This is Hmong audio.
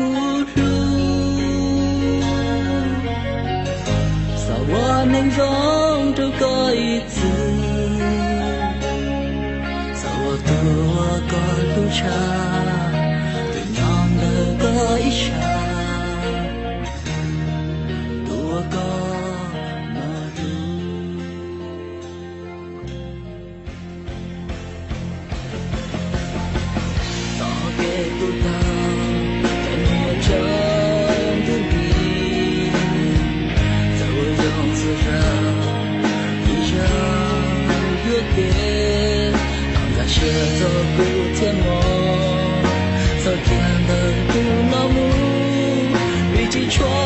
Kuv hlub, xav ua neej zoo rau koj ib txwm, xav ua tus uas koj hlub tshaj, tus nyob ntawm koj ib sab, tus uas koj mos hlub. Tom kev kuv tau, cov niam tsev ntuj nti, txawm ua zoo txhua zaus, ib zaug yuav tias, thaum nkag siab txog kuv thiaj mob, txog kiag ntawm kuv no mus, vim tsis tshua